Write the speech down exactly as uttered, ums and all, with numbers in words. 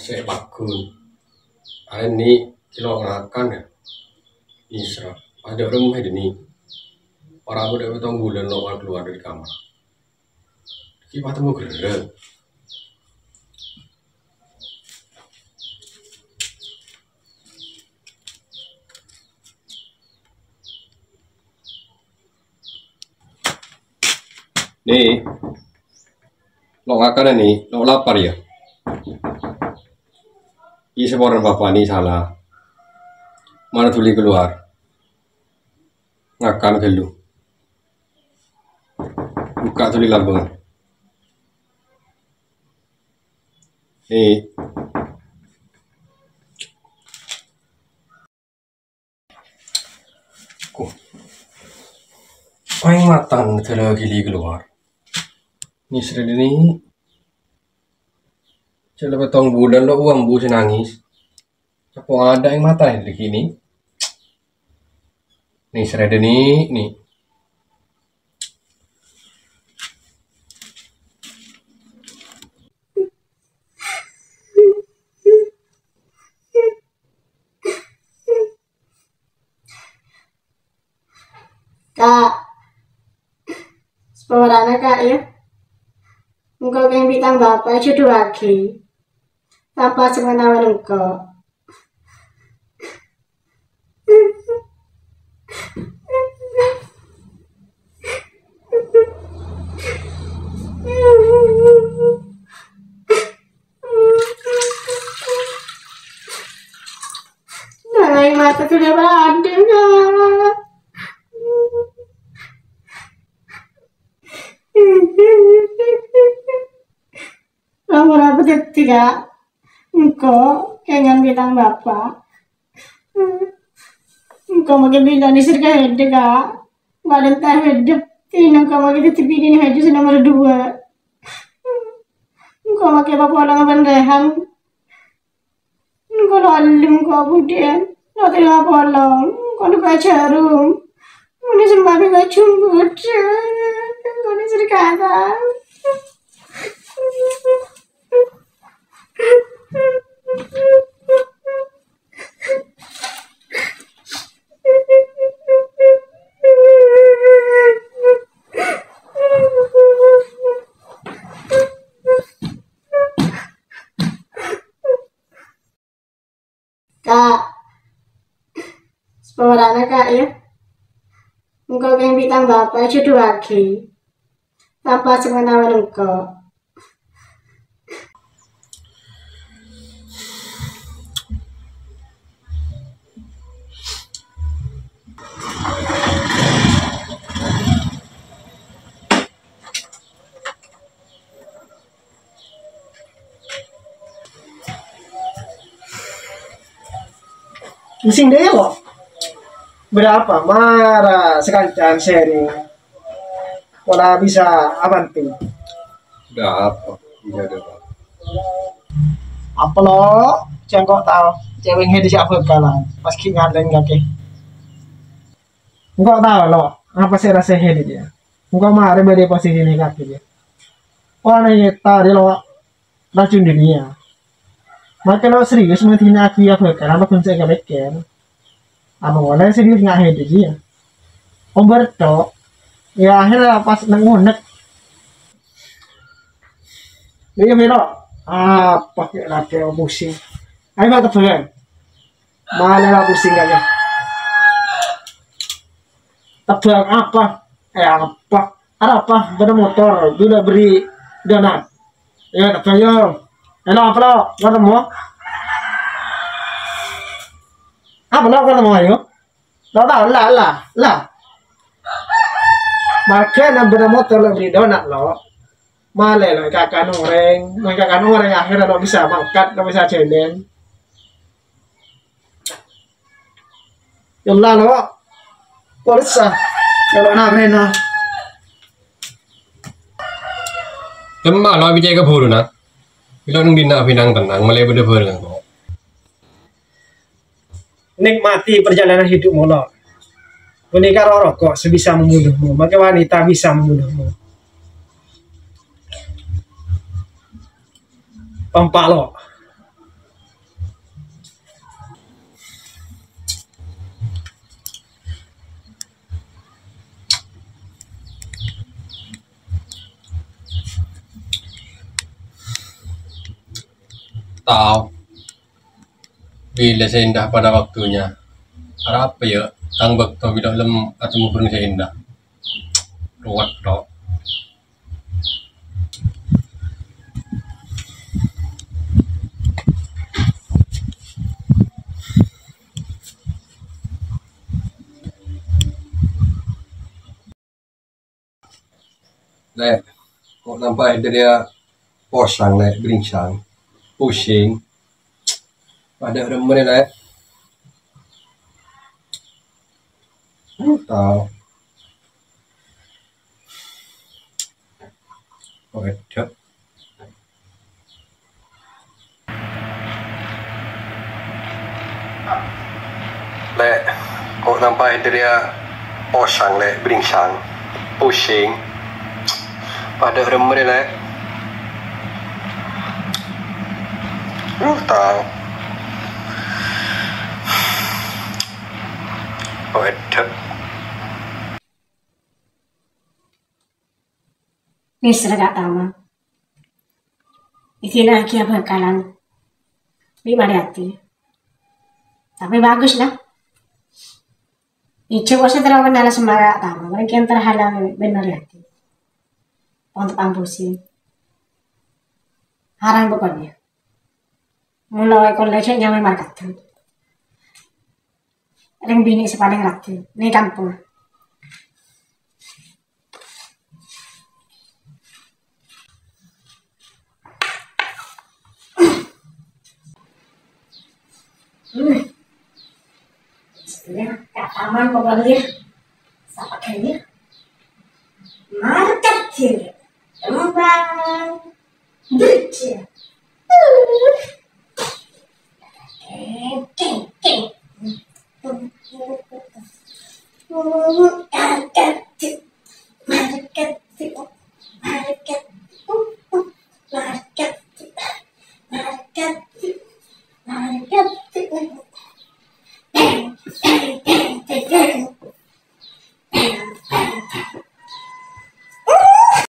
Cè' paggun. Arèya, Ni', lo' ngakan, yâ? Isra. Pas dâ' remma, Ni'. Ora bâdâ pètto bulân lo' kalowar dâri kamar. Ghi' patemmo gerrâ. Ni', lo' ngakan, Ni', lo' lapar, yâ? Iyâ, saporana Bapa', Ni' sala. Mara dhuli kalowar. Ngakan ghâllu. Bukka' dhuli lambângnga. Ni'. Ko. Aèng mata dâlâ ghili kalowar. Ni' srè, Ni'. Cè' la pètto bulân lo' ambu sè nangès. Capo adâ' aèng mata dâggi', Ni'. Ni' srè, Ni', Ni'. Ka', saporana, Ka', yâ. Engko' kèng bi' tang bapa' èjhudhuwâghi. Sapa sè manawan engko'? Aèng mata sudah berada, Kak. Nomor apa sih, Kak? Engko' kèngan bi' tang bapa'. Engko' makkè bilâ nèser ka hèdhâ, Kak. Engko' adântè hèdhâ. Engko' makkè dhâddhi binèna hèdhâ sè nomor dua. Engko' makkè papolong bân Rehan. Engko' lo' allem, engko' budiyân. Lo' terima polong. Engko' duka jarum. Muni sembari ngajum budiyân. Engko' nèser ka hèdhâ. Kak, saporana, Kak, yâ. Engko' kèng bi' tang bapa' èjhudhuwâghi. Sapa sè manawan engko'? Pusing deh lo. Berapa? Mara sekancang sharing. Pola bisa aman tuh. Udah apa? Iya, udah apa? Apa lo? Cengkok tao. Cewek ini siapa kalah? Pas ki ngadeng kaki. Engko' tao lo, apa sè rasa hèdhâ jiyâ? Engko' marè bâdâ è posisi nèka jiyâ. Onèng èta rè lo racun dunia. Makkè lo serius mendhina akhir bhâkal apa ghun sè èkapèkkèr. Apa boleh serius nga' hèdhâ jiyâ? Ombar tok. Ya akhirnya pas neng unek. Iya, Miro. Apa kek lagi pusing. Ayo, Pak, tebak. Malah lah pusing kayaknya. Tebak apa? Eh, apa? Ada apa? Bâdâ motor, dulu beri donat. Ya, tebak, yo. Elo, apa lo? Ketemu? Apa lo ketemu, ayo? Lo tahu, lah, lah, lah. Makanya bâdâ motor lo beri donat, lo. Malè lo, kakak orèng. Lo kakak orèng akhirnya lo bisa mangkat, lo bisa jalan. Yallah, lo. Polsa. Kalau nak rena. Temma lo abicè ka buru na. Bilo neng dina pinang tenang, malè bâdâ bareng kok. Nikmati perjalanan hidupmu, lo. Ghânèka roko' sè bisa membunuhmu, makkè wanita bisa membunuhmu. Pampa, lo. Tao. Bilâ sè enḍâ' paḍâ bâktonya. Arapa, yâ? Tang bâkto bilâ lem atemmo bhâreng sè enḍâ'. Ruwet, tok. Lè', ko' nampa è ḍâriyâ posang, Lè', bringsang. Pusing. Paḍâ remmen, Lè'. Tao. Ko' èdhâp. Lè', ko' nampa è ḍâriyâ posang, Lè', bringsang, pusing. Paḍâ remmen, Lè'. Tao. Ko' èdhâp. Nèser ka' Tama. Isina ghi' abhâkalan bi' Mariyati. Tapè bhâghus, la. Ijjhâ kosè terro kennal sè mara Tama, mrèngkèn terhalang bân Mariyati. Pon tepang pusing. Harang pokoknya. Mula è kolè' nyamana Markadun. Rèng binè' sè palèng raddhin neng kampong. Hmm. Ya, ka taman pokoknya. Sapa kaya? Markadun. Kembang. Bridge. Keng, keng, keng. Markadun. Markadun.